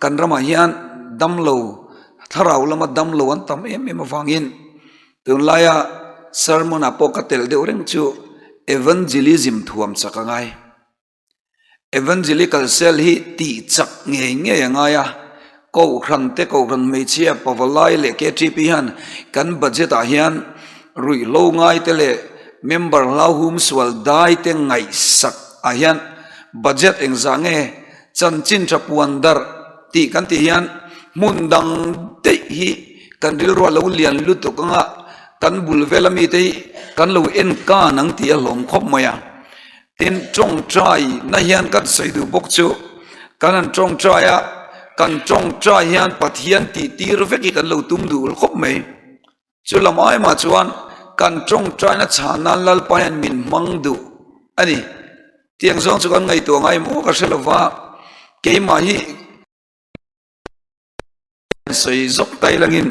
Kan ramah hian damlo, thlarau lama damlo an tam em em avangin tunlaia sermon ah pawh ka telh deuh reng chu evangelism thuam chak a ngai. Evangelical cell hi tih chak ngei ngei a ngai a, Kohhran te Kohhran hmeichhia Pavalai leh KTP hian kan budget ah hian ruihhlo ngai te leh member hlauhum sual dai te ngaihsak ah hian budget engzah nge chanchin tha puan darh tih kan tih hian hmun dang daih hi kan rilru a lo lian lutuk anga kan bul vel ami te hi kan lo en kan ang tih a hlawm khawp mai a. Tin, tawngtai na hian kan sawi duh bawk chu, kan han tawngtai a, kan tawngtai hian Pathian tih tir vek hi kan lo tum duh khawp mai. Chu lam ai mah chuan kan tawngtaina chhan nan Lalpa hian min hmang duh a ni. Tiang zawng chu kan ngaihtuah ngai maw ka hre lo va, keimah hi Sawi zawk ta ilangin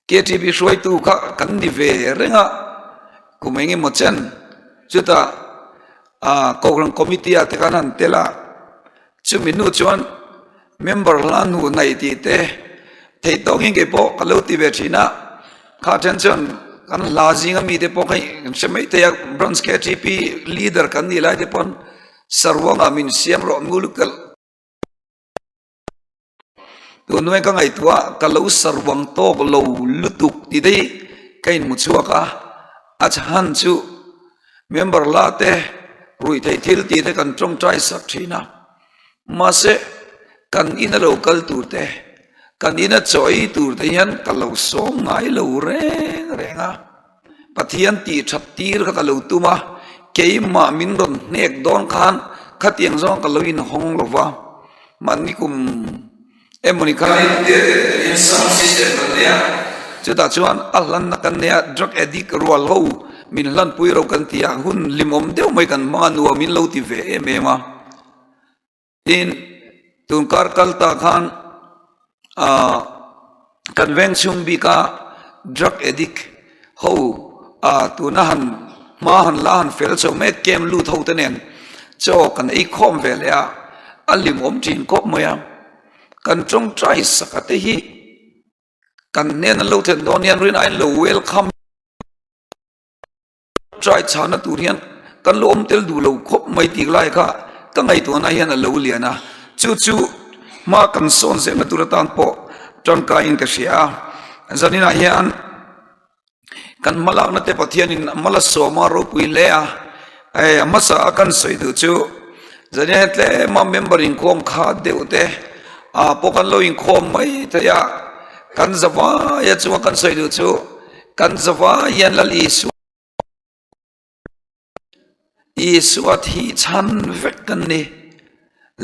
KTP hruaitu kha kan ni ve reng a, kum eng emaw chen chutah Kohhran Committee ah te khan han tel a, chumi hnu chuan member hla hnu hnaih tih te theih tawkin kei pawh ka lo ti ve thin a, kha then chuan kan hla zinga mite pawh kha kan hre mai thei a, Branch KTP leader kan nih lai te pawn Saruangah min siam rawh Mulukal. Tun hnuai ka ngaihtuah ka lo saruang tawk lo lutuk ti daih ka inhmu chhuak a, a chhan chu member la te ruihtheih thil tih te kan tawngtai sak thin a, mahse kan ina lo kal tur te, kan ina chaw ei tur te hian ka lo sawm ngai lo reng reng a. Pathian tih that tir kha ka lo tum a, keimah min rawn hnek dawn khan khatiang zawng ka lo inhawng lo va, mahni kum emawni khan in sound system kan nei a, chutah chuan a hlanna kan nei a, drug addict rual ho min hlanpui ro kan ti a, hun hlimawm deuh mai kan hmang a, nuam in lo ti ve em em a. Tin, tun kar kal ta khan ah kan veng chhung bika drug addict ho ah tuna han hma han la han fel chho mek camp lut ho te nen chaw kan ei khawm ve leh a, a hlimawm thin khawp mai a, kan tawngtai saka te hi kan hnen an lo thlen dawn hian rin aiin lo welcome. Try chhahna tur hian kan lo awm tel duh lo khawp mai tih lai kha ka ngaihtuahna hian a lo lian a, chu chu hma kan sawn zelna tur atan pawh tangkaiin ka hria a, zaninah hian kan hmalakna te Pathianin a hma la sawm a ropui hle a, hei a hmasa a kan sawi duh chu zanin hian tlema member inkhawm kha deuh te ah pawh kan lo inkhawm mai thei a, kan zavaia chunga kan sawi duh chu. Kan zavai hian Lal Isua Isua thih chhan vek kan ni.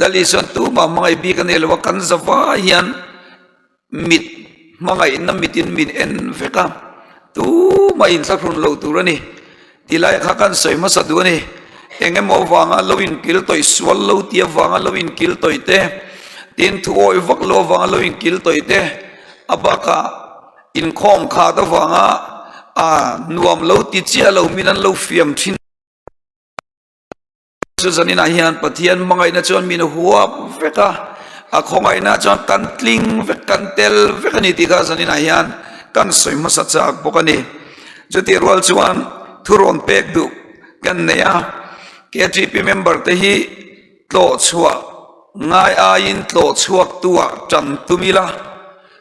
Lal Isuan tumah hmangaih bik a nei lo a, kan zavai hian mit hmangaihna mitin min en vek a, tumah inthlahrun lo tur a ni. Tilai kha kan sawi hmasa duh a ni. Eng emaw avanga lo inkil tawih sual lo tih avanga lo inkil tawih te, tin thu awih vak lo avanga lo inkil tawih te, a bakah Inkhawm khat avanga a nuam lo ti chiah lo min an lo fiam thin chu zaninah hian Pathian hmangaihna chuan min huap vek a, a khawngaihna chuan kan tling vek, kan tel vek a ni tih kha zaninah hian kan sawi hmasa chak bawk a ni. Chutih rual chuan thurawn pek duh kan nei a, KTP member te hi Tlawh chhuah ngai aiin tlawh chhuak tuah tan tum ila,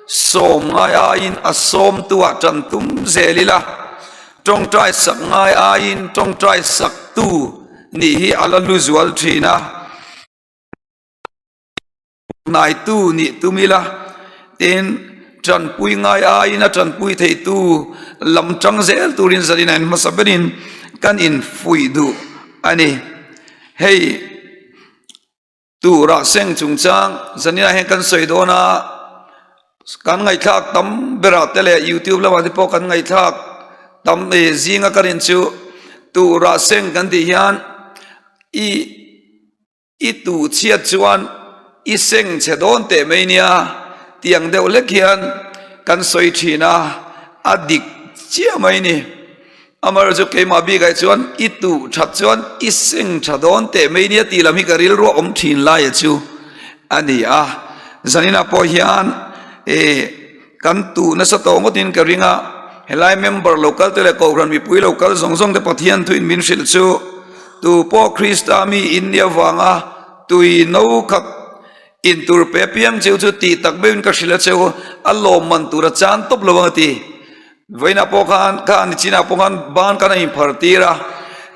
sawm ngai aiin a sawm tuah tan tum zel ila, tawngtai sak ngai aiin tawngtai sak tu nih hi a la hlu zual thin a. Hnaitu nih tum ila, tin tanpui ngai aiin a tanpui theitu lam tang zel turin zanin a inhmasa berin kan infuih duh a ni. Hei tura seng chungchang zaninah hian kan sawi dawn a, kan ngaihthlak tam berah te leh youtube lamah te pawh kan ngaihthlak tam zinga ka rin chu tura seng kan tih hian i I tu chhiat chuan i seng chhe dawn teh mai nia tiang deuh hlek hian kan sawi thin a, a dik chiah mai ni. Amaherawhchu chu keimah bikah chuan i tu that chuan i seng tha dawn teh mai nia tih lam hi ka rilru a awm thin laia chu. a ni a. Zaninah pawh hian eh kan tuh nasa tawh ngawtin ka ring a, helai member lo kal te leh kohhran mipui lo kal zawng zawng te Pathian thuin min hrilh chu tu pawh Krista mi in nia vanga tui no khat in tur pe piang cheu chu tih tak meuhin ka hrilh a cheu a lawmman tur a chan tawp lo ang a ti. Vawiinah pawh khan kha ni chinah pawh khan ban khan a inphar tir a,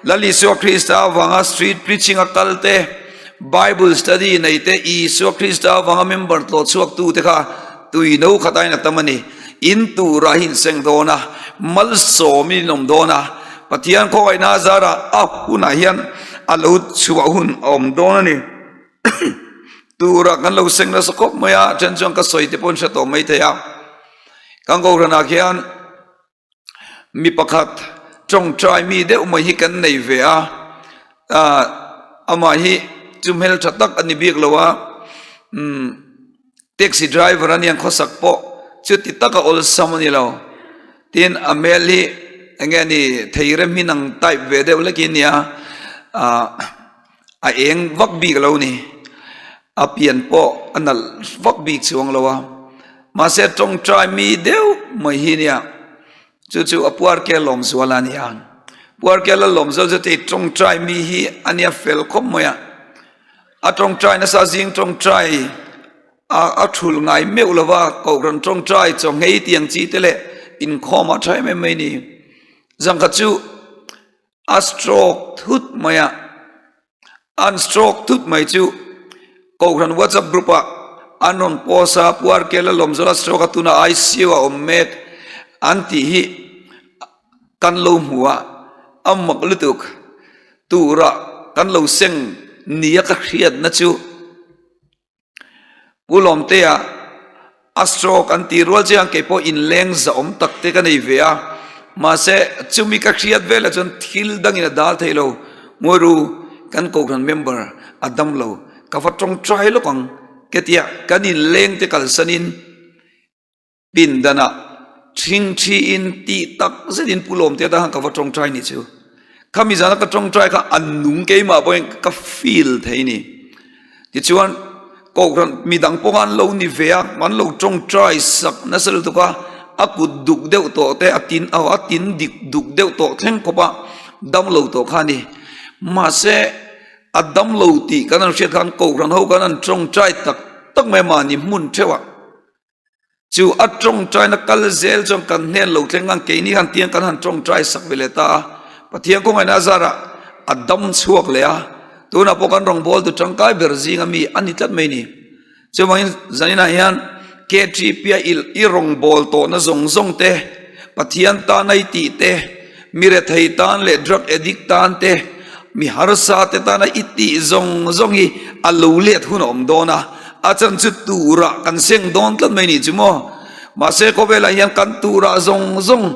Lal Isua Krista avanga street preaching a kal te, Bible study nei te, Isua Krista avanga member tlawh chhuak tu te kha tui no khat aiin a tam a ni. In turah hi inseng dawn a, malsawmin in awm dawn a, Pathian khawngaihna a zarah a hunah hian a lo chhuah hun a awm dawn a ni. Turah kan lo seng nasa khawp mai a, then chuan ka sawi te pawh in hre tawh mai thei a. Kan Kohhranah khian mi pakhat tawngtai mi deuh mai hi kan nei ve a, ah amah hi chu hmeltha tak a ni bik lo a, umm taxi driver a nia khawsak pawh chuti taka awlsam a ni lo. Tin a hmel hi eng nge ni thei rem hi nang type ve deuh hlek hi a nia ah. A eng vak bik lo ni. A pian pawh a nalh vak bik chuang lo a. Mahse tawngtai mi deuh mai hi nia. Chu chu a puarke lawmzual a nia. Puarke la lawmzual chu tei tawngtai mi hi a nia fel khawp mai a. A tawngtai nasa zing tawngtai a a thul ngai meuh lo va, Kohhran tawngtai chaw nghei tiang chi te leh inkhawm a tha em em mai ni. Zangkhat chu A stroke thut mai a, an stroke thut mai chu Kohhran WhatsApp group ah an rawn post a, Pu RK Lalawmzawla stroke a tuna ICU ah awm mek an tih hi kan lo hmu a, a mak lutuk tura kan lo seng nia ka hriatna chu. Pu Lawmtea a stroke an tih rual chiang kei pawh inleng zahawm tak te ka nei ve a, mahse chumi ka hriat velah chuan thil dangin a dal thei lo, Ngawiru kan Kohhran member a dam lo, ka va tawngtai lawk ang ketia kan inleng te kalsanin Pindanah ṭhingṭhiin tih tak zetin Pu Lawmtea tan khan ka va ṭawngṭai ni chu. Khami zana ka ṭawngṭai kha a nung keimah pawhin ka feel thei ni. Tichuan Kohhran midang pawh khan lo ni ve a, an lo ṭawngṭai sak nasa lutuk a, a kut duk deuh tawh te, a tin a tin dik duk deuh tawh thleng khawp a dam lo tawh kha a ni. Mahse a dam lo tih kan han hriat khan Kohhran ho khan an ṭawngṭai tak tak mai a mahni hmun ṭheuhah. Chu a tawngtaina kal zel chuan kan hnen lo thleng ang keini han tiang kan han tawngtai sak ve leh ta a, Pathian kawngaiin a zarah a dam chhuak leh a, tunah pawh kan rawngbawltu tangkai ber zinga mi a ni tlat mai ni. Chuvangin zaninah hian KTP a i rawngbâwl tawhna zawng zawng te, Pathian tana i tih te, mi rethei tan leh drug addict tan te, mi harsa te tana i tih zawng zawng hi a lo let hun a awm dawn a, a chan chu turah kan seng dawn tlat mai nih chu maw. Mahse khawvelah hian kan turah zawng zawng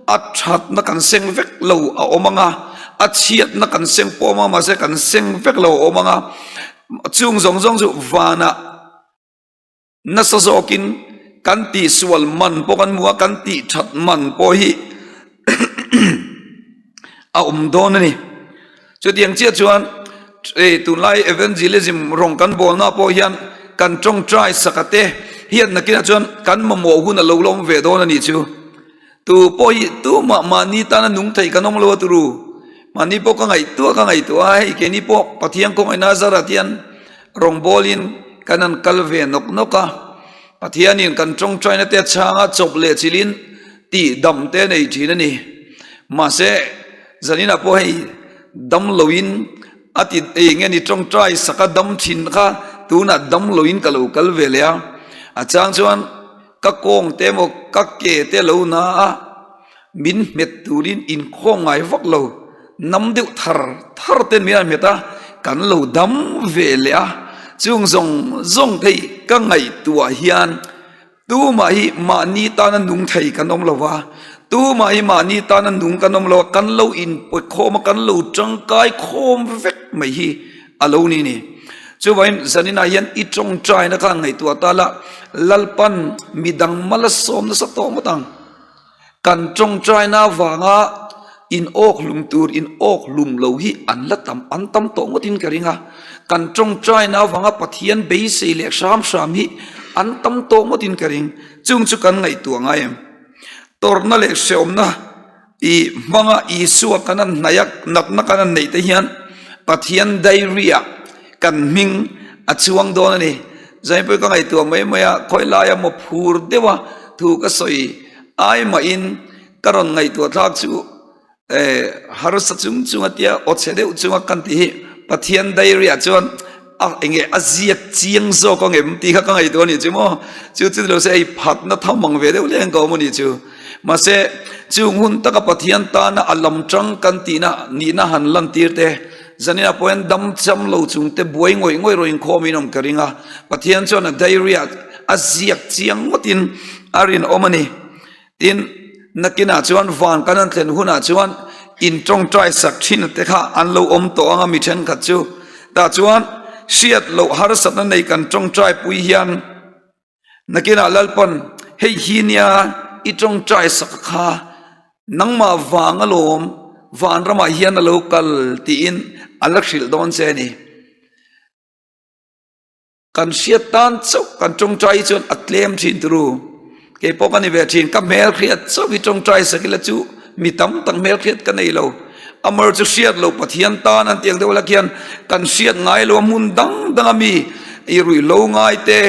a thatna kan seng vek lo a awm ang a, a chhiatna kan seng pawh a awm ang a, mahse kan seng vek lo a awm ang a, chung zawng zawng chu vanah Nasa zawkin kan tihsual man pawh kan hmu a, kan tihthat man pawh hi a awm dawn a ni. Chutiang chiah chuan tunlai evangelism rawng kan bawlna pawh hian kan tawngtai saka te hian nakinah chuan kan mamawh hun a lo la awm ve dawn a nih chu. Tu pawh hi tumah mahni tana nung thei kan awm lo a turu. Mahni pawh ka ngaihtuah ka ngaihtuah a, hei keini pawh Pathian kawngaihnaa zarah te hian rawngbawlin kan han kal ve nawk nawk a. Pathianin kan tawngtaina te a chhang a, chawp leh chilhin tih dam te a nei thin a ni. Mahse, zaninah pawh hei dam loin a ti eng nge ni tawngtai saka dam thin kha tunah dam loin ka lo kal ve leh a. A chang chuan. Ka kawng te emaw ka ke te lo na a, min hmet turin inkhawm ngai vak lo, nam deuh thar thar ten min han hmet a, kan lo dam ve leh a, chung zawng zawng te hi ka ngaihtuah hian tumah hi mahni tana nung thei kan awm lo va, tumah hi mahni tana nung kan awm lo a, kan lo inpawkhawm a, kan lo tangkai khawm vek mai hi. A lo ni ni. Chuvangin zaninah hian i tawngtaina kha ngaihtuah ta la, Lalpan midang mal a sawm nasa tawh ngawt ang. Kan tawngtaina avanga In awk hlum tur in awk hlum lo hi an la tam an tam tawh ngawtin ka ring a, kan tawngtaina avanga Pathian beisei leh hram hram hi an tam tawh ngawtin ka ring, chung chu kan ngaihtuah ngai em? Tawrhna leh hrehawmna i hmanga Isua kan han hnaih a, natna kan han neih te hian Pathian diary ah kan hming a chuang dawn a ni. Zaipui ka ngaihtuah mai mai a, khawi laia maw phur deuha thu ka sawi ai mahin Ka rawn ngaihtuah thlak chu eh harsa chung chung a tia aw chhe deuh chunga kan tih hi Pathian diary ah chuan a enge a ziak chiang zawk ang em tih kha ka ngaihtuah a nih chu maw chu chu nilo se hei phatna tham ang ve deuh leng ka awm a nih chu mahse chung hun taka Pathian tana a lam tang kan tihna nihna han lan tir te zanina pawh hian dam cham lo chung te buai ngawih ngawih rawh inkhawm in awm ka ring a Pathian chuan a diary ah a ziak chiang ngawtin a rinawm a ni. Tin, nakinah chuan van kan an thlen hunah chuan in tawngtai sak thin te kha an lo awm tawh ang a mi thenkhat chu. Tah chuan hriat loh harsatna nei kan tawngtai pui hian nakinah Lalpan hei hi nia i tawngtai sak kha nangmah vang alawm vanramah hian a lo kal tiin a la hrilh dawn che a ni. Kan hriat tan chauh kan tawngtai hi chuan a tlem thin turu. Kei pawh ka ni ve thin, ka hmel hriat chauh hi tawngtai sak ila chu mi tam tak hmel hriat ka nei lo. Amar chu hriat lo Pathian tan an tiang deuh la khian kan hriat ngai lo a hmun dang dang a mi i ruih lo ngai te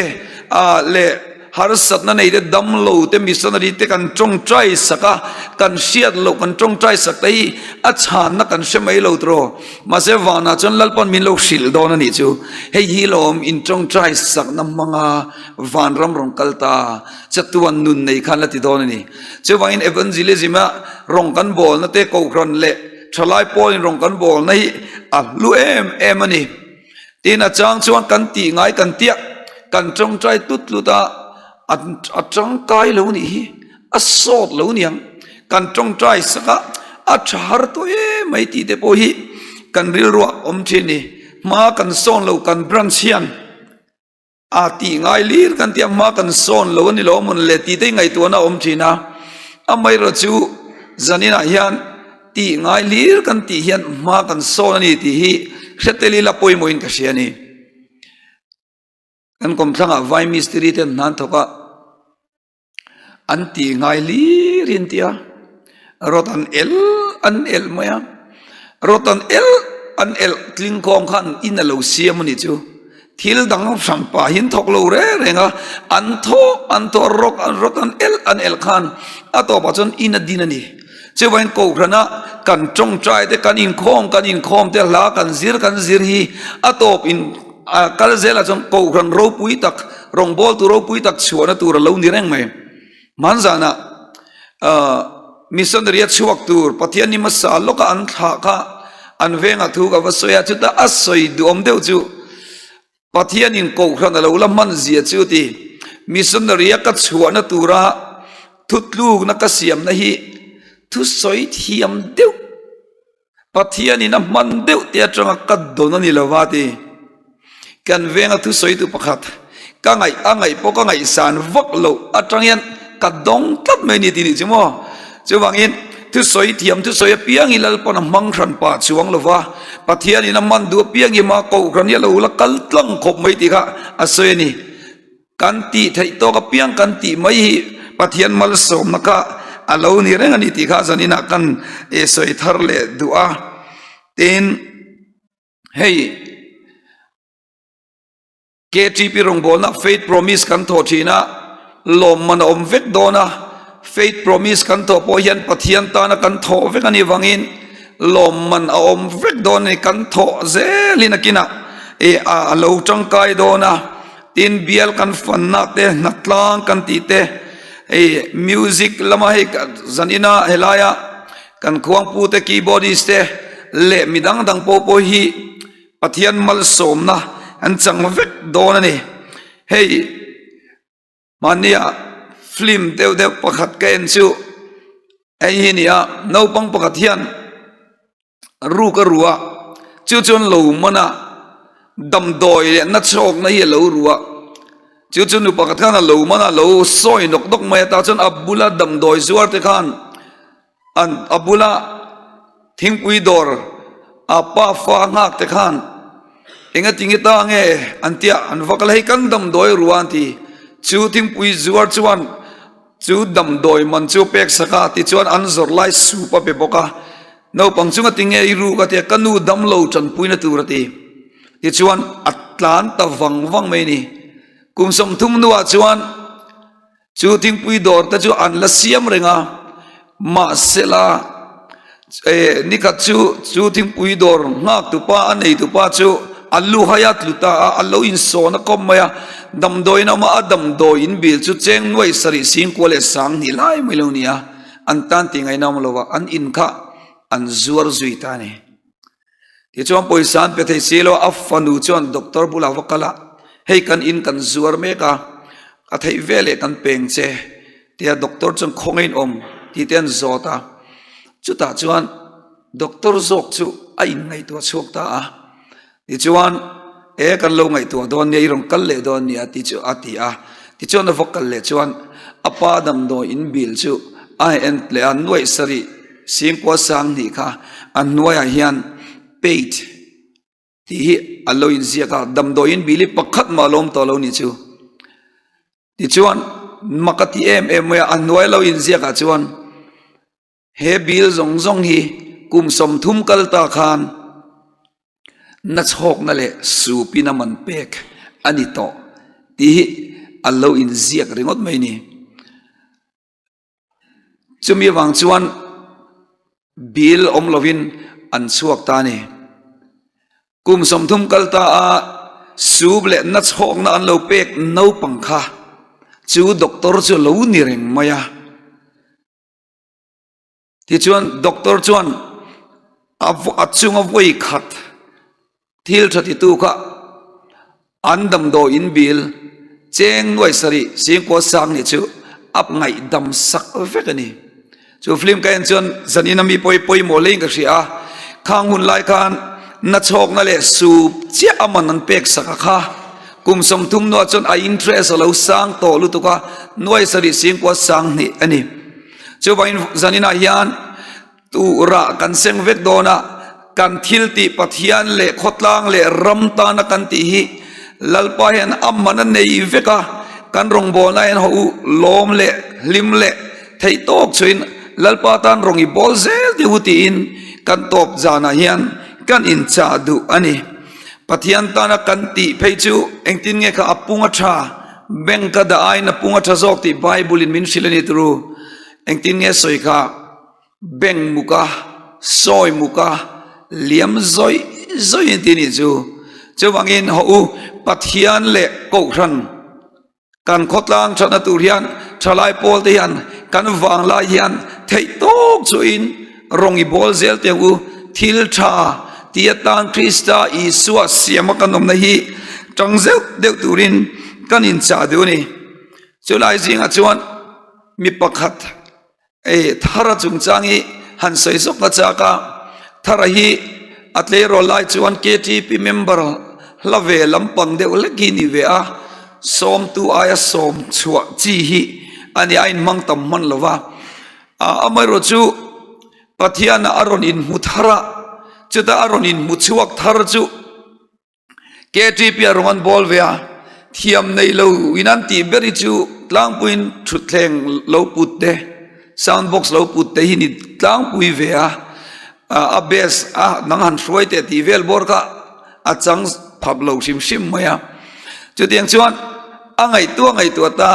ah leh Harsatna nei te, dam lo te, missionary te kan tawngtai sak a, kan hriat loh kan tawngtai sak te hi a chhanna kan hre mai lo tawh. Mahse vanah chuan Lalpan min lo hrilh dawn a nih chu. Hei hi lawm in tawngtai sakna hmanga vanram rawn kal ta, chatuan nun nei khan la ti dawn a ni. Chuvangin evangelism a rawng kan bawlna te, kohhran leh thalai pawlin rawng kan bawlna hi a hlu em em a ni. Tin a chang chuan kan tih ngai kan tiah kan tawngtai tlut tlut a, a tangkai lo nih hi, a sawt lo niang, kan tawngtai sak a, a tha har tawh em mai tih te pawh hi kan rilruah awm thin ni. Hma kan sawn lo kan branch hian a tih ngai lir kan tih a, hma kan sawn lo a ni lo amawn le tih te hi ngaihtuahna a awm thin a, amaherawhchu chu zaninah hian Tih ngai hlir kan tih hian hma kan sawn a ni tih hi hre tel ila pawimawhin ka hria a ni. Kan kawmthlangah vai mistiri ten hna an thawk a, an tih ngai hlir hi an ti a, rawt an el an elh mai a, rawt an el an elh tling khawm khan in a lo siam a nih chu. Thil dang hran pah hi an thawk lo reng reng a, an thaw an thaw rawk an rawk an elh an elh khan a tawpah chuan in a din a ni. Chuvangin Kohhrana kan tawngtai te, kan inkhawm kan inkhawm te, hla kan zir kan zir hi a tawp in a kal zelah chuan Kohhran ropui tak, rawngbawltu ropui tak chhuahna tur a lo ni reng mai. Hmanzanah missionary a chhuak tur Pathian ni hmasa lawka an thlah kha an vengah thu ka va sawi a, chutah a sawi duhawm deuh chu Pathianin Kohhran a lo la hman zia chu ti missionary a ka chhuahna tura thutlukna ka siamna hi thusawi thiam deuh Pathianin a hman deuh te atanga ka dawn a ni lo va ti. Kan venga thusawitu pakhat ka ngaih a ngaih pawh ka ngaihsan vak loh atang hian ka dawng tlat mai a ni tih nih chu maw. Chuvangin thusawi thiam thusawi apiang hi Lalpan a hmang hran pah chuang lo va, Pathianin a hman duh apiang hi mah Kohhran hi a lo la kal tlang khawp mai tih kha a sawi a ni. Kan tih theih tawk apiang kan tih mai hi Pathian malsawmna kha a lo ni reng a ni tih kha zaninah kan sawi thar leh duh a. Tin, hei KTP rawngbawlna Faith Promise kan thawh thin a, lawmman a awm vek dawn a, Faith Promise kan thawh pawh hian Pathian tana kan thawh vek a nih vangin lawmman a awm vek dawn a ni, kan thawh zelin a kinah a lo tangkai dawn a. Tin bial kan fanna te hnatlang kan tih te hei music lama hei zanina helaia kan khuangpu te keyboardist te leh mi dang dang pawh pawh hi Pathian malsawmna an chang vek dawn a ni. Hei mahnia film deuh deuh pakhat ka en chu hei hi nia naupang pakhat hian Ruk a ru a, chu chuan lo man a, damdawi leh na chhawkna hi a lo ru a, chu chu nu pakhat khan a lo man a, lo sawi nawk nawk mai a, tah chuan a bula damdawi zuar te khan an a bula. Thingpui dawr a pa fa nghak te khan enga tinge ta nge an tia an va kal a, hei kan damdawi rua an ti. Chu thingpui zuar chuan chu damdawi man chu pek sak a tichuan an zawrh lai sup a pe bawk a. Naupang chunga tinge i ruk a tia ka nu damlo tanpuina tur a ti. Tichuan a tlan ta vang vang mai a ni. Kum 30 hnuah chuan Chu thingpui dawr te chu an la siam reng a, mahsela eh nikhat chu chu thingpui dawr nghak tupa a nei tupa chu a lu hai a tlu ta a, a lo insawn a kawp mai a, damdawiin a awm a, a damdawi in bil chu cheng nuai sarih singkua leh sanghnih lai mai lo ni a, an tan tih ngaihna awm lo a, an in kha an zuar zui ta a ni. Tichuan pawisa an pe thei si lo, a fanu chuan doctor bulah va kal a, hei kan in kan zuar mek a, a theih ve leh kan peng che tia doctor chuan khawngaih in awm tih te an zawt a, chutah chuan doctor zawk chu a inngaihtuah chhuak ta a, tichuan e kan lo ngaihtuah dawn nia i rawn kal leh dawn nia tih chu a ti a, tichuan a va kal leh chuan a pa damdawi in bill chu a en leh a, nuaih sarih Singkua sang hnih kha a hnuaiah hian paid tih hi a lo inziak a, damdawiin bili pakhat mah a lawm tawh lo nih chu. Tichuan mak a ti em em mai a, a hnuai lo inziakah chuan he bil zawng zawng hi kum 30 kal ta khan nachhawkna leh supin a man pek a ni tawh tih hi a lo inziak ringawt mai a ni. Chumi avang chuan bill awm lovin an chhuak ta a ni. Kum 30 kal ta a sup leh nachhawkna an lo pek naupang kha chu doctor chu lo ni reng mai a. Tichuan doctor chuan a chunga vawi khat Thil tha titu kha an damdawi in bil cheng nuai sarih singkua sang nih chu a ngaihdam sak vek a ni. Chu film ka en chuan zanin a mi pawi pawimawh leiin ka hria a, khang hun lai khan nachhawkna leh sup chiah a man an pek sak a kha. Kum 30 hnuah chuan a interest a lo sang tawh lutuk a, nuai sarih singkua sang hnih a ni. Chuvangin zaninah hian Tu rah kan seng vek dawn a, kan thil tih Pathian leh khawtlang leh ram tana kan tih hi Lalpa hian a man a nei vek a, kan rawngbawlna hian haw u lawm leh hlim leh theih tawk chuin Lalpa tan rawng i bawl zel tih u tiin kan tawp zanah hian kan inchah duh a ni. Pathian tana kan tih phei chu engtin nge kha a pung a tha, bank a dah aiin a pung a tha zawk tih Bible in min hrilh a ni turu. Engtin nge sawi kha? Beng muka, sawi muka, liam zawih zawih in ti nih chu. Chuvangin haw u, Pathian leh Kohhran kan khawtlang thatna tur hian thalai pawl te hian kan vanglai hian theih tawk chuin rawng i bawl zel teh ang u. Thil tha ti atan Krista Isua siama kan awmna hi tang zeuh deuh turin kan inchah duh a ni. Chulai zingah chuan mi pakhat Ei, Thara chungchang hi han sawi zawk a chak a, Thara hi a tleirawl lai chuan KTP member hla ve lampang deuh hlek hi ni ve a, sawmtu aia sawm chhuah chi hi a ni, a inhmang tam hman lo va. Amaherawh chu Pathianah a rawn inhmu thar a, chutah a rawn inhmu chhuak thar chu, KTP a rawn bawl ve a, thiam nei lo in an tih ber hi chu tlangpuiin thutthleng lo put te, sound box lo put te hi ni tlangpui ve a, a bass a nang han hruai teh tih vel bawr kha a chang phap lo hrim hrim mai a. Chutiang chuan a ngaihtuah ngaihtuah ta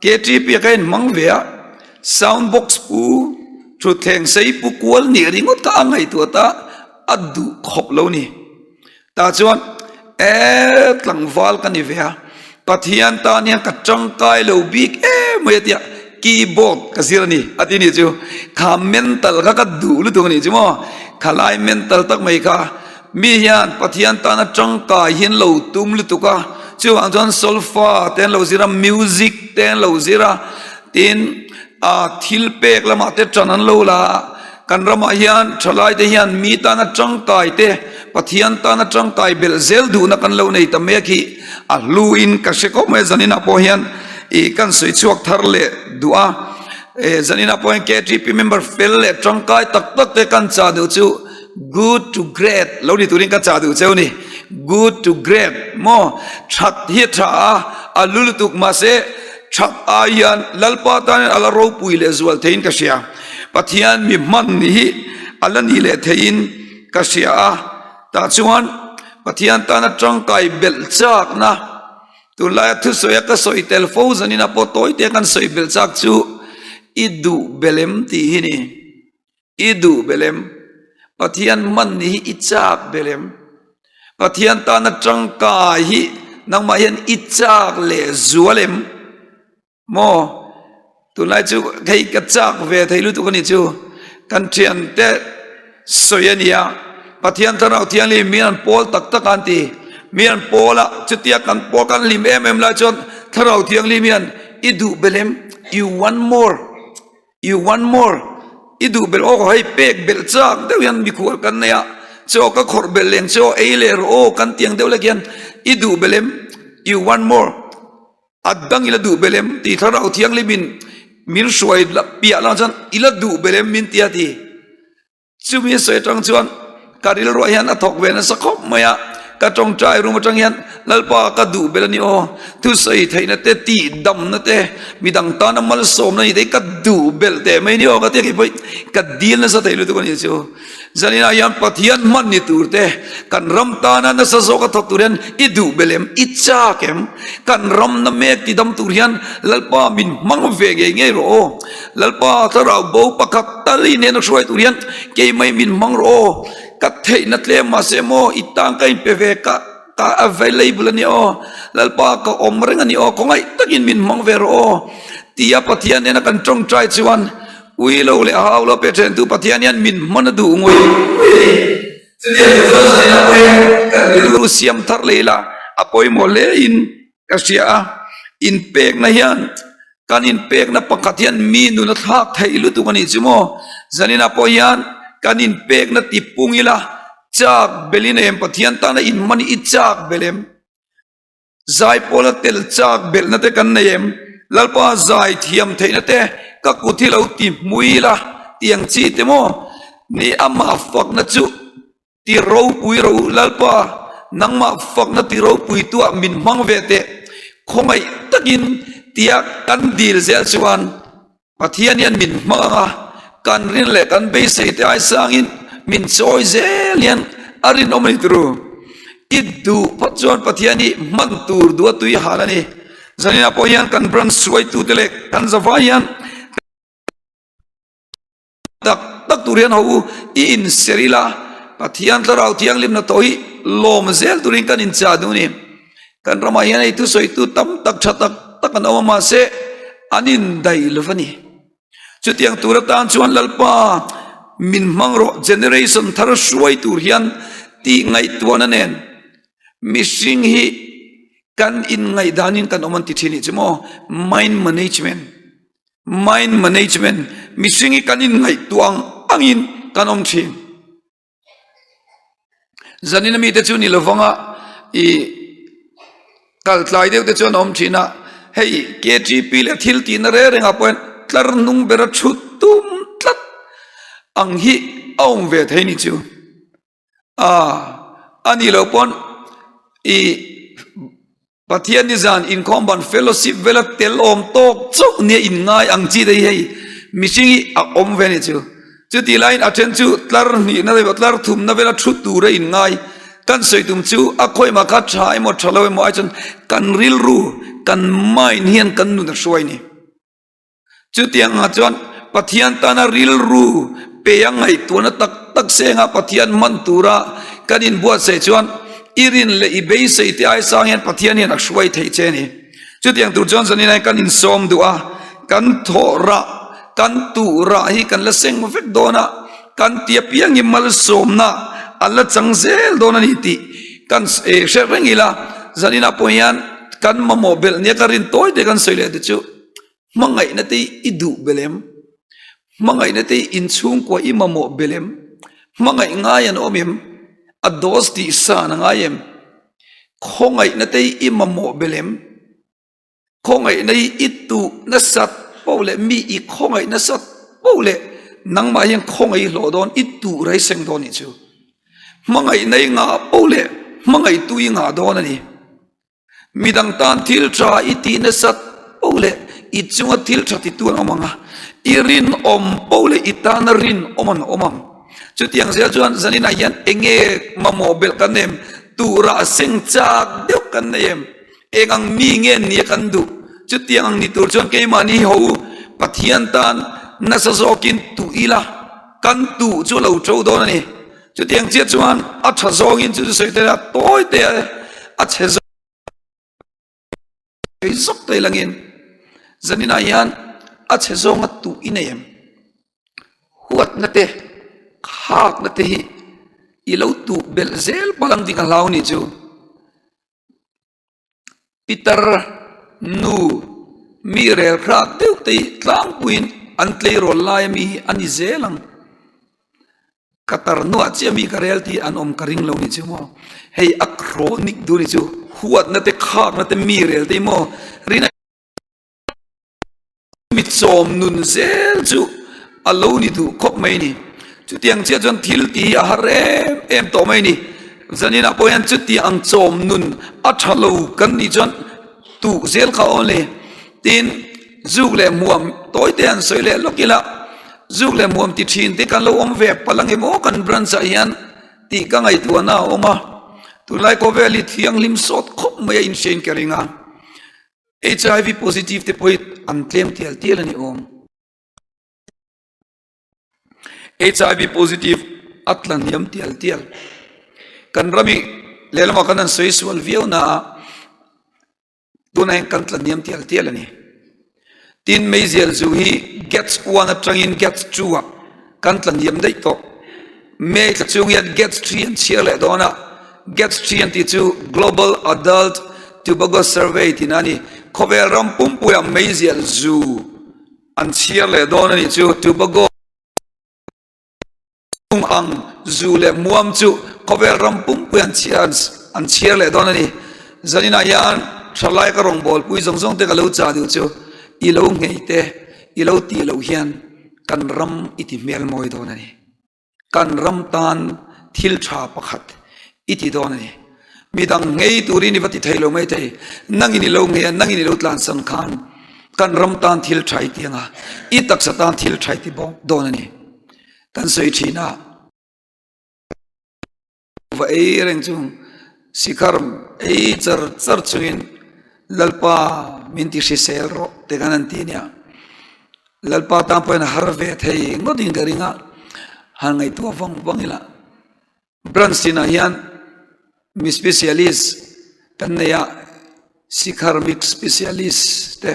KTP a ka inhmang ve a, sound box pu thutthleng sei pu kual nih ringawt kha a ngaihtuah ta a duh khawp lo ni. Tah chuan, E, tlangval ka ni ve a, Pathian tan hian ka tangkai lo bik em mai a tia, keyboard ka zir a ni, a ti nih chu. Kha mental kha ka duh lutuk a nih chu maw? Khalai mental tak mai kha mi hian Pathian tana tangkai hi an lo tum lutuk a, chuvang chuan solfa te an lo zir a, music te an lo zir a, tin a thil pek lamah te tan an lo la a. Kan ramah hian thalaite hian mi tana tangkai te, Pathian tana tangkai belh zel duhna kan lo nei ta mek hi a hluin ka hre khawp mai a, zaninah pawh hian ih kan sawi chhuak thar leh duh a. Zanina pawh hian KTP member fel leh tangkai tak tak te kan chah duh chu good to great lo ni turin ka chah duh cheu ni. Good to great maw? That hi a tha a, a lu lutuk mahse that ai hian Lalpa tan hian a la ropui leh zual theiin ka hria. Pathian mi hman ni hi a la ni leh theiin ka hria a. Tah chuan Pathian tana tangkai belh chakna Tunlaia thusawi a ka sawi tel fo zanin a pawh tawi te kan sawi belh chak chu i duh belem tih hi ni. I duh belem. Pathian hman ni hi i chak belem. Pathian tana tangkai hi nangmah hian i chak leh zual em? Maw? Tunlai chu hei ka chak ve thei lutuk a ni chu. Kan thiante sawi a nia. Pathian Thlarau Thianghlim mi an pawl tak tak a an ti. Mi an pawl a, chutia kan pawl kan hlim em em lai chuan Thlarau Thianghlim hian i duh belh em? You want more? You want more? I duh belh aw hei pek belh chak deuh hian mikhual kan nei a, chaw ka khawrh belh leng chaw ei leh rawh aw kan tiang deuh lek hian i duh belh em? You want more? A dang ila duh belh em tih Thlarau Thianghlimin min hruai piah lang chuan ila duh belh em min ti a ti. Chumi sawi atang chuan ka rilruah hian a thawk ve nasa khawp mai a, ka tawngtai room atang hian Lalpa ka duh belh a ni aw, thusawi theihna te, tihdamna te, midang tana malsawmna ni te hi ka duh belh teh mai a ni aw ka ti a, keipawh hi ka dil nasa thei lutuk a ni chu. Zaninah hian Pathian hman ni tur te, kan ram tana nasa zawka thawk tur hian i duh belh em? I chak em? Kan ramna mek tidam tur hian Lalpa min hmang ve ngei ngei rawh aw. Lalpa thlarau bo pakhat tal i nena hruai tur hian keimah i min hmang rawh aw. Ka theihna tlem mahse maw i tang ka inpe ve ka ka available a ni aw. Lalpa ka awm reng a ni aw, khawngaih takin min hmang ve rawh aw tia Pathian nena kan tawngtai chuan Ui lo leh hau lo pe then tu Pathian hian min hman a duh ngawih ngawih a ni. Chutiang chu chuan zanin a pawi kan rilru siam thar leh ila a pawimawh hle in ka hria a. Inpekna hian kan inpekna pakhat hian mi nun a thlak theih lutuk a nih chu maw. Zanin ah pawh hian kan inpekna tipung ila chak belh in em Pathian tana inhman hi i chak belh em? Zaipawla tel chak belhna te kan nei em? Lalpa zai thiam theihna te ka kut hi lo ti hmui la tiang chi te maw? Ni amah fakna chu ti ropui ro u Lalpa nangmah fakna ti ropui tuah min hmang ve teh khawngaih takin tia kan dil zel chuan Pathian hian min hmang ang a, kan rin leh kan beisei te ai sangin min chawi zel hian a rinawm a ni turu. I duh phawt chuan Pathian hi hman tur duh a tui hal a ni. Zaninah pawh hian kan branch hruaitute leh kan zavai hian tak tak tur hian ho u i inser ila, Pathian Thlarau Thianghlim hnathawh hi lawm zel turin kan inchah duh a ni. Kan ramah hian hei thusawitu tam tak tha tak tak an awm a mahse an indaih lo va ni. Chutiang tur atan chuan Lalpa min hmang rawh generation thar hruai tur hian tih ngaihtuahna nen mihring hi kan inngaihdanin kan awm an ti thin nih chu maw mind management mind management mihring hi kan inngaihtuah ang angin kan awm thin. Zanin ami te chu ni lovang a i kal tlai deuh te chuan a awm thin a hei KTP leh thil tihna reng reng ah pawh hian tlar hnung bera thut tum tlat ang hi a awm ve thei ni chu a a nih loh pawn i. Pathian ni zan inkhawm ban fellowship vela tel awm tawk chauh nia in ngai ang chi te hi hei mihring hi a awm ve a ni chu. Chutih laiin a then chu tlar hnihna emaw tlar thumna vela thu tura in ngai kan sawi tum chu a khawimah kha tha emaw tha lo emaw ai chuan kan rilru kan mind hian kan nun a hruai a ni. Chutiang ah chuan Pathian tana rilru pe a ngaihtuahna tak tak sengah Pathian hman tura kan inbuatsaih chuan i rin leh i beisei te ai sang hian Pathian hian a hruai theih che a ni. Chutiang tur chuan zanin ah hian kan insawm duh a, kan thawh rah, kan tuh rah hi kan la seng vek dawn a, kan ti apiang hi malsawmna a la chang zel dawn a ni tih kan hre reng ila zanin ah pawh hian kan mamawh belh nia ka rin tawi te kan sawi leh te chu. Hmangaihna te i duh belh em? Hmangaihna te i inchhungkua i mamawh belh em? Hmangaih ngai an awm em? A dose tih san a ngai em? Khawngaihna te i mamawh belh em? Khawngaihna hi i tuh nasat poh leh mi i khawngaih nasat poh leh nangmah hian khawngaih i hlawh dawn, i tuh rei seng dawn nih chu. Hmangaihna i ngah poh leh hmangaihtu i ngah dawn a ni. Midang tan thil tha i tih nasat poh leh i chunga thil tha titu an awm ang a, i rinawm poh leh i tana rinawm an awm ang. Chutiang zel chuan zaninah hian enge mamawh belh kan nem, turah seng chak deuh kan nei em? Eng ang mi nge nia kan duh? Chutiang ang ni tur chuan keimahni ho Pathian tan nasa zawkin tuh ila kan tuh chu a lo to dawn a ni. Chutiang chiah chuan a tha zawngin chu chu sawi tel a, tawi te a chhe zawk zawk te langin zaninah hian a chhe zawnga tuh i nei em? Huatna te, khakna te hi i lo tuh belh zel palh ang tih ka hlau ni chu. Pitar nu mi rel hrak deuh te hi tlangpuiin an tleirawl lai ami hi a ni zel ang. Ka tar hnuah chiah mi ka rel tih an awm ka ring lo ni chu maw. Hei a chronic duh ni chu huatna te khakna te mi rel te hi maw rin Mi chawm nun zel chu a lo ni duh khawp mai ni. Chutiang chiah chuan thil tih hi a har em em tawh mai ni. Zaninah pawh hian chutiang chawm nun a tha lo kan nih chuan tuh zel kha aw le. Tin, zuk leh hmuam tawi te han sawi leh lawk ila, zuk leh hmuam ti thin te kan lo awm ve palh ang emaw kan branch ah hian tih ka ngaihtuahna a awm a. Tunlai khawvel hi thianghlim sawt khawp mai a inhriain ka ring a. HIV positive te pawh hi an tlem tial tial a ni awm. HIV positive a tla hniam tial tial. Kan rami lehlamah khan an sawi sual viau na a, tunah hian kan tla hniam tial tial a ni. Tin, meizial zu hi gets 1 atangin gets 2 ah Kan tla hniam daih tawh. May thla chung hian Gets Tree an chhiar leh dawn a, Gets Tree an tih chu Global Adult Tobacco Survey tihna a ni. Khawvel ram pumpuiah meizial zu an chhiar leh dawn a nih chu. Tobacco chung ang zu leh muam chu khawvel ram pumpui an an chhiar leh dawn a ni. Zaninah hian thalai ka rawngbawlpui zawng zawng te ka lo chah duh chu i lo nghei te, i lo tih loh hian Kan ram i ti hmel mawi dawn a ni. Kan ram tan thil tha pakhat i ti dawn a ni. Midang ngei turin i va ti thei lo mai thei. Nangin i lo ngei a, nangin i lo tlansan khan kan ram tan thil tha i ti ang a, i taksa tan thil tha i ti bawk dawn a ni. Kan sawi thin a. Va ei reng chung sikhar ei char char chungin Lalpa min ti hrisel rawh te khan an ti ania. Lalpa tan pawhin a har ve thei ngawt in ka ring a, han ngaihtuah vang vang ila. Branch tinah hian mi specialist kan nei a, sikhar mi specialist te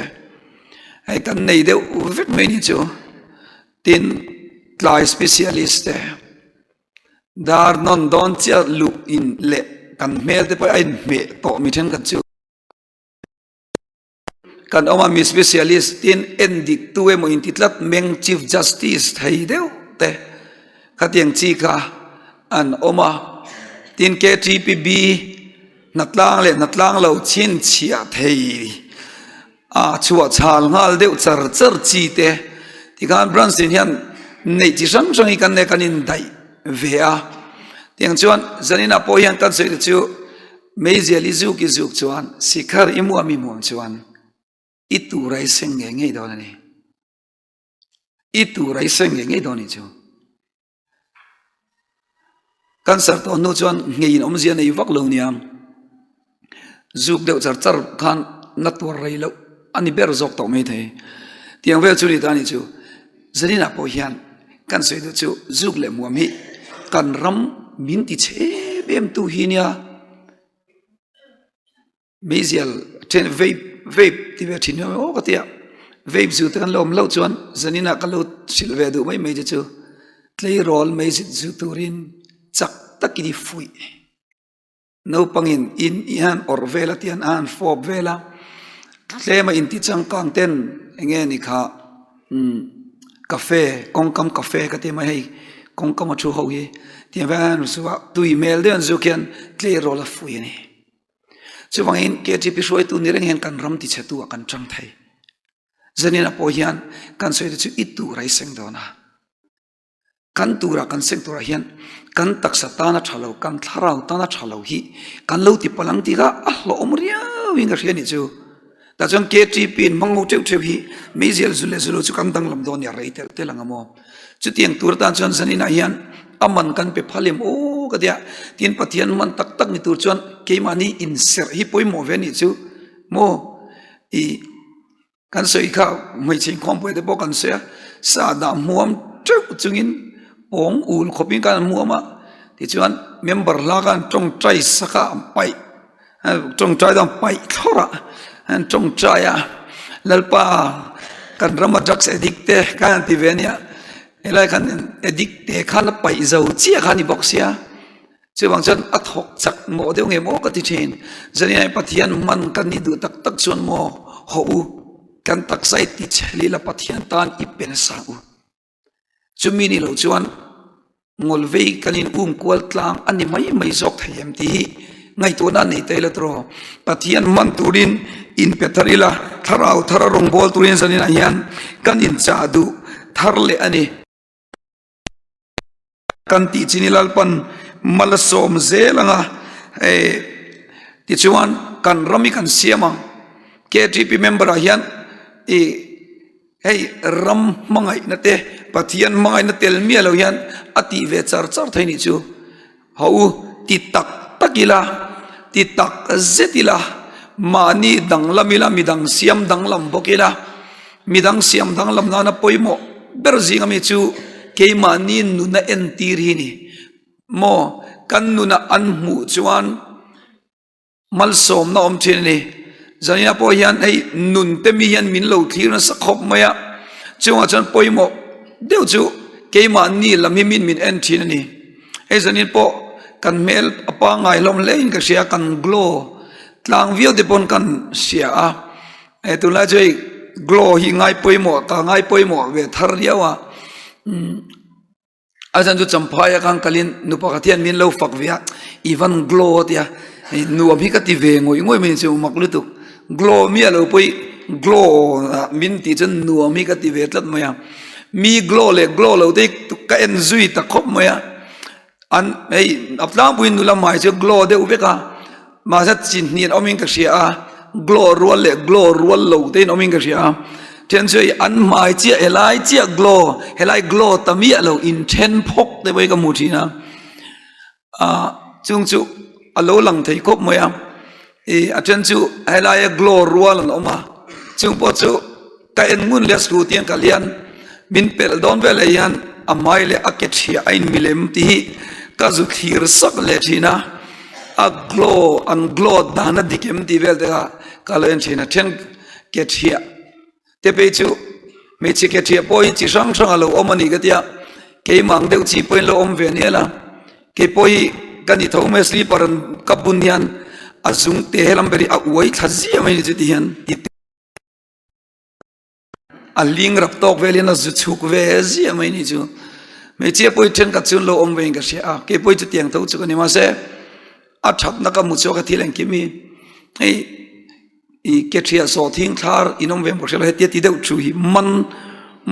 hei kan nei deuh vek mai ni chu. Tin, tlai specialist te. Dar nawn dawn chiah luh in leh kan hmel te pawh a inhmeh tawh mi thenkhat chu kan awm a, mi specialist tin en dik tu emaw inti tlat meng chief justice thei deuh te khatiang chi kha an awm a, tin KTPB hnatlang leh hnatlang lo chhinchhiah thei. A chhuah chhal nghal deuh char char chi te tikhan branch in hian neih chi hrang hrang hi kan nei kan indaih ve a tiang chuan zaninah pawh hian kan sawi te chu meizial i zuk i zuk chuan sikhar i muam i muam chuan i tur a i seng ngei ngei dawn a ni i tur a i seng ngei ngei dawn a ni chu. Cancer tawh hnu chuan ngeiin awmzia nei vak lo nia, zuk deuh char char khan na tuar rei loh a ni ber zawk tawh mai thei. Tiang vel chu ni ta ni chu Zaninah pawh hian kan sawi duh chu zuk leh muam hi kan ram min ti chhe em tu hi nia. Meizial then vape vape ti ve thin hian aw ka ti a, vape zu te kan lo awm loh chuan zaninah ka lo hrilh ve duh mai mai te chu tleirawl meizit zu turin chak takin i fuih. Naupangin in i han awrh vel a tian a han fawp vel a, tlema inti changkang ten eng nge ni kha umm cafe kawngkam cafe ka ti mai hei kawngkam a thu ho hi tiang vel an zu a tui hmel deuh an zu khian tleirawl a fuih a ni. Chuvangin KTP hruaitu ni reng hian kan ram tichhetu ah kan chang thei. Zaninah pawh hian kan sawi te chu i tur a i seng dawn a. Kan tura kan seng turah hian kan taksa tana tha lo, kan thlarau tana tha lo hi kan lo ti palh ang tih kha a hlawhawm riauin ka hria a nih chu. Tah chuan KTP in hmang ho teuh teuh hi meizial zu leh zu lo chu kan danglam dawn nia rei telh telh ang a maw. Chutiang tur atan chuan zaninah hian a man kan pe phal em aw ka tia. Tin Pathian man tak tak ni tur chuan keimahni inserh hi pawimawh ve a nih chu maw i. Kan sawi kha hmeichhe inkhawmpui te pawh kan sawi a, sa dah hmuam teuh chungin pawng ul khawpin khan an hmuam a, tichuan member hla khan tawngtai sak a an paih tawngtai chu an paih thlawrh a, an tawngtai a, Lalpa kan rama drugs addict te khan an ti ve ania, helai khan addict te khan a paih zo chiah kha a ni bawk sia. Chuvang chuan a thawk chak mawh deuh nge maw ka ti thin. Zaniai Pathian hman kan nih duh tak tak chuan maw haw u, kan taksa i ti chhel ila Pathian tan i pe nasa u. Chumi ni lo chuan ngawlvei kan in um kual tlang a ni mai mai zawk thei em tih hi ngaihtuahna a nei ta ila tawh. Pathian hman turin in pe thar ila, thlarau thar a rawngbâwl turin zaninah hian kan inchah duh thar leh a ni. Kan tih chin i Lalpan mal a sawm zel ang a, tichuan kan ram hi kan siam ang. KTP member ah hian i hei ram hmangaihna te Pathian hmangaihna tel miah lo hian a tih ve char char thei nih chu. Ho u, ti tak tak ila, ti tak zet ila, mahni danglam ila, midang siam danglam bawk ila, midang siam danglam nana pawimawh ber zinga mi chu keimahni nuna entir hi ni. Maw, kan nuna an hmuh chuan Malsawmna awm thin a ni. Zanina pawh hian hei nun te mi hian min lo thlir nasa khawp mai a, chungah chuan pawimawh deuh chu keimahni lam hi min min en thin a ni. Hei zanin pawh kan hmel a pangngai hlawm hle in ka hria, kan glow tlang viau te pawn kan hria a, hei tunlai chu hei glow hi ngai pawimawh ka ngai pawimawh ve thar riau a. A zan chu Champhai a khan kalin nu pakhat hian min lo fak ve a, i van glow a tia, nuam hi ka ti ve ngawih ngawih mai chu mak lutuk, glow miah lo pawh hi glow ah min tih chuan nuam hi ka ti ve tlat mai a, mi glow leh glow lo te hi ka en zui ta khawp mai a, an hei a tlangpuiin nula hmai chu glow deuh vek a. Mahse chi hnian awmin ka hria a, glow rual leh glow rual lo te in awmin ka hria a, then chu hei an hmai chiah helai chiah glow helai glow ta miah lo in then phawk te pawh hi ka hmu thin a, ah chung chu a lo lang thei khawp mai a, ih a then chu helaia glow rual an awm a, chung pawh chu. Ka en ngun leh scooty ang kal hian min pelh dawn vel ah hian a hmai leh a ke thiah a inmi lem tih hi ka zu thlir sak leh thin a, a glow an glow dan a dik em tih vel te kha ka lo en thin a, then ke thiah te phei chu hmeichhe ke thiah pawh hi chi hrang hrang a lo awm a ni ka tia keimah ang deuh chi pawhin lo awm ve anial a, keipawh hi ka ni tho mai a slipper an ka bun hian a zung te helam ber hi a uai thla ziah mai a ni chu ti hian. A ling rap tawk vel hian a zu chhuk ve ziah mai ni chu. Hmeichhia pawh hi thenkhat chu an lo awm ve in ka hria a, kei pawh hi chutiang tho chu ka ni. Mahse a thatna ka hmu chhuak a thil engkim hi hei ih ke thiah sawh thing thlar in awm ve ang ka hria lo hetia ti deuh thu hi man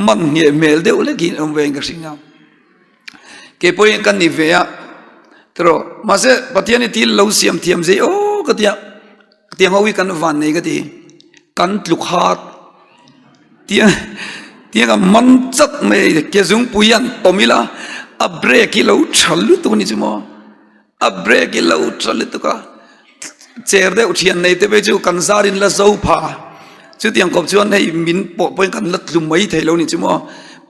man ngheh hmel deuh lek hi in awm ve in ka hria a. Kei pawh hi ka ni ve a tiraw mahse Pathian hi thil lo siam thiam zei aw ka tia. Tiang ho hi kan van nei ka ti, kan tluk hat tiang tiang a man chat mai a ke zungpui hian tawm ila a brake hi lo tha lutuk a ni chu maw, a brake hi lo tha lutuk a, cher deuh thian nei te phei chu kan zar in la zo pha chutiang kawp chuan hei min pawh pawhin kan la tlu mai thei lo a ni chu maw,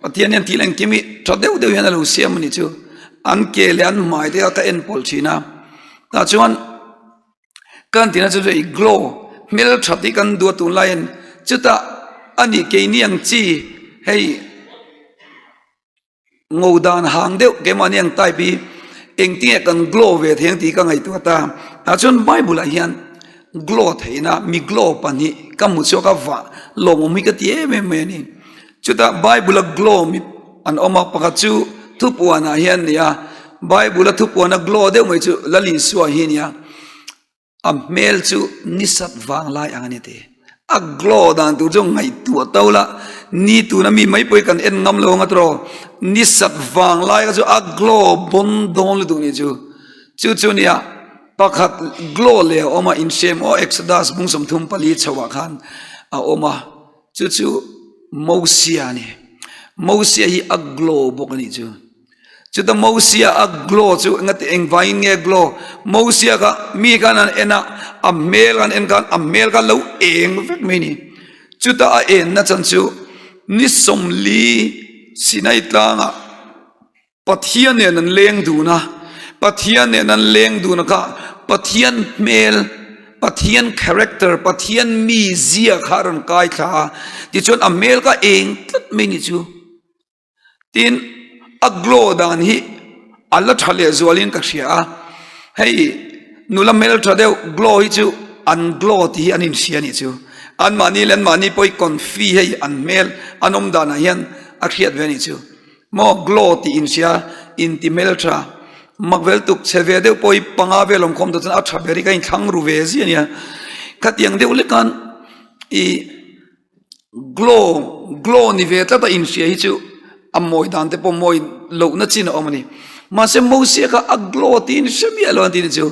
Pathian hian thil engkim hi tha deuh deuh hian a lo siam a ni chu, an ke leh an hmai te kha ka en pawlh thin a, tah chuan. Kan tina chu hei glow hmel that hi kan duh a tunlai in chutah a nih keini ang chi hei ngo dan hang deuh keimahni ang type hi engtinge kan glow ve thei ang tih ka ngaihtuah ta tah chuan bible ah hian glow theihna mi glow pahnih ka hmu chhuak a vah lawmawm hi ka ti em em mai a ni chutah bible a glow mi an awm a pakhat chu thupuanah hian a ni a bible a thupuana glow deuh mai chu Lal Isua hi a ni a a hmel chu ni sat vang lai ang a ni tih. A glow dan tur chu ngaihtuah to la, ni tuna mi mai pawh hi kan en ngam lo ang a tawh, ni sat vang lai kha chu a glow bawn dawn lutuk ni chu. Chu chu nia pakhat glow leh a awm a, inhrem aw Exodus bung 34 chhoah khan a awm a, chu chu Mosia a ni. Mosia hi a glow bawk a nih chu. Chuta Mosia a glow chu engati engvangin nge glow? Mosia kha mi khan an en a, a hmel an en khan a hmel kha lo eng vek mai ni. Chuta a enna chan chu ni 40 Sinai tlangah Pathian nen an leng dun a, Pathian nen an leng dun a kha Pathian hmel, Pathian character, Pathian mizia kha a rawn kai thla a, tichuan a hmel kha eng tlat mai ni chu. Tin, a glow dan hi a la tha leh zualin ka hria a, hei nula hmeltha deuh glow hi chu an glow tih hi an inhria a nih chu. Anmahni leh anmahni pawh hi confi hei an hmel an awm danah hian a hriat ve a nih chu. Maw glow tih inhria inti hmeltha mak vel tuk chhe ve deuh pawh hi panga vel awm khawm tawh chuan a tha ber hi ka inthlang ru ve zia a nia. Khatiang deuh lek khan ih. Glow, glow ni ve tlat a inhria hi chu a mawi dan te pawh mawi lohna chin a awm a ni. Mahse Mosia kha a glow tiin hre miah lo an ti ni chu.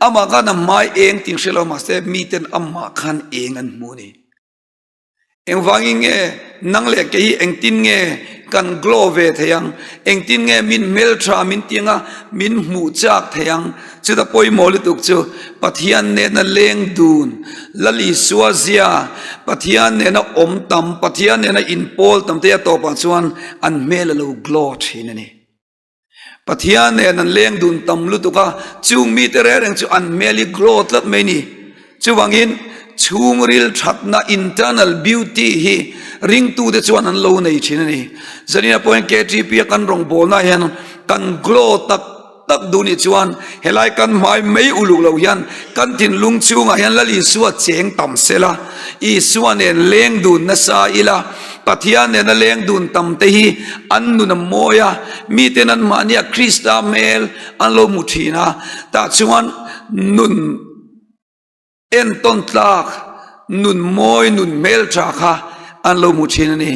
Amah khan a hmai eng tih hre lo mahse miten amah khan eng an hmu a ni. Engvangin nge nang leh kei hi engtin nge kan glow ve thei ang? Engtin nge min hmeltha min ti anga min hmuh chak thei ang? Chuta pawimawh lutuk chu Pathian nena leng dun, Lal Isua zia, Pathian nena awm tam, Pathian nena inpawl tam te a tawpah chuan an hmel a lo glow thin a ni. Pathian nen an leng dun tam lutuk a, chung mite reng reng chu an hmel hi glow tlat mai a ni. Chuvangin chhungril thatna, internal beauty, hi ringtute chuan an lo nei thin a ni. Zanina pawhin KTP a kan rawngbawlnaah hian kan glow tak tak duh nih chuan helai kan hmai mai uluk lo hian kan thinlung chhungah hian Lal Isua cheng tam sela, Isua nen leng dun nasa ila, Pathian nena leng dun tam te hi an nun a mawi a, miten anmahnia Krista hmel an lo hmu thin a, tah chuan nun Entawn tlak nun mawi nun hmeltha kha an lo hmu thin a ni.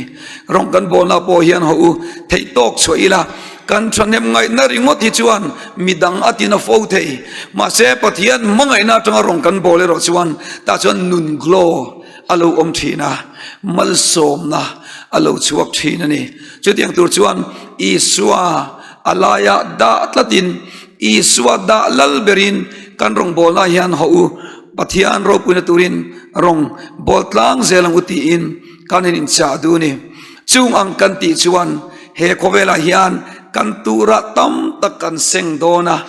Rawng kan bawlna pawh hian haw u theih tawk chhuah ila, kan thahnem ngaihna ringawt hi chuan midang a tina fo thei. Mahse Pathian hmangaihna atanga rawng kan bawl erawh chuan tah chuan nun glow a lo awm thin a, malsawmna a lo chhuak thin a ni. Chutiang tur chuan Isua a laia dah tlatin Isua dah lal berin kan rawngbawlna hian haw u, Pathian ropuina turin rawng bawl tlang zel ang u tiin kan in inchah duh a ni. Chung ang kan tih chuan he khawvelah hian kan turah tam tak kan seng dawn a,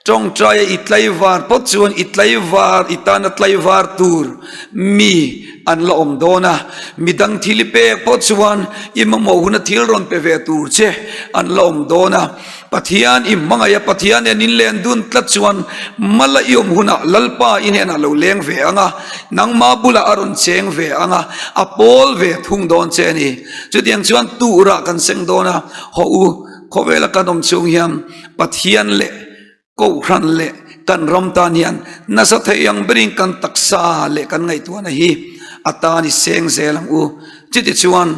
tawngtaia i tlaivar phawt chuan i tlaivar i tana tlaivar tur mi an la awm dawn a, midang thil i pek phawt chuan i mamawh huna thil rawn pe ve tur che an la awm dawn a. Pathian i hmangaih a, Pathian nen in len dun tlat chuan mala i awm hunah Lalpa i hnenah lo leng ve ang a, nangma bulah a rawn cheng ve ang a, a pawl ve thung dawn che a ni. Chutiang chuan turah kan seng dawn a, hawh u, khawvela kan awm chhung hian Pathian leh Kohhran leh kan ram tan hian nasa thei ang berin kan taksa leh kan ngaihtuahna hi a tan i seng zel ang u. Chutichuan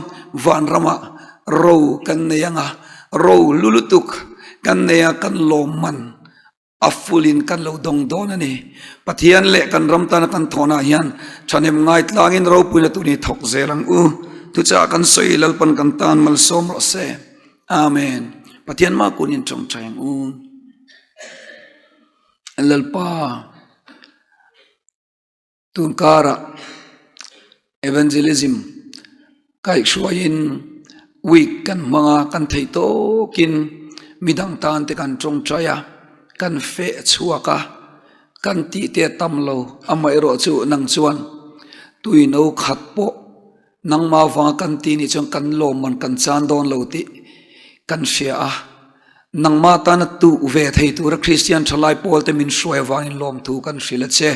vanramah ro kan nei ang a, ro lu lutuk kan nei a, kan lawmman a fulin kan lo dawng dawn a ni. Pathian leh kan ram tana kan thawhnah hian thahnem ngaitlangin ropuina tur hi thawk zel ang u. Thuchah kan sawi Lalpan kan tan malsawm rawh se. Amen. Pathian mah kun in tawngtai ang u. Lalpa tun karah evangelism kaihhruaiin week kan hmang a, kan theih tawkin midang tan te kan tawngtai a, kan feh chhuak a, kan tih te a tam lo. Amaherawh chu nang chuan tuino khat pawh Nangmah avanga kan tih nih chuan kan lawmman kan chan dawn lo tih kan hria a. Nangmah tana tuh ve thei tura Kristian thalai pawlte min hruai avangin lawmthu kan hrilh a che.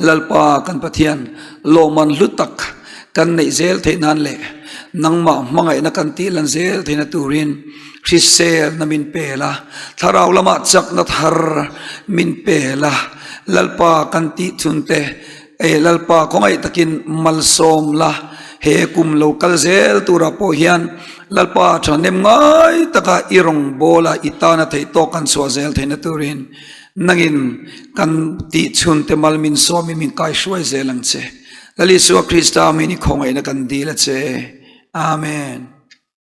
Lalpa kan Pathian, lawmman hlu tak kan neih zel theih nan leh nangmah hmangaihna kan tih lan zel theihna turin hriselna min pe la, thlarau lamah chakna thar min pe la, Lalpa kan tih chhunte. E Lalpa khawngaih takin malsawm la, he kum lo kal zel turah pawh hian Lalpa thahnem ngai taka i rawngbawla i tana theih tawk kan chhuah zel theihna turin nangin kan tih chhunte mal min sawmin min kaihruai zel ang che. Lal Isua Krista min i khawngaihna kan dil a che. Amen.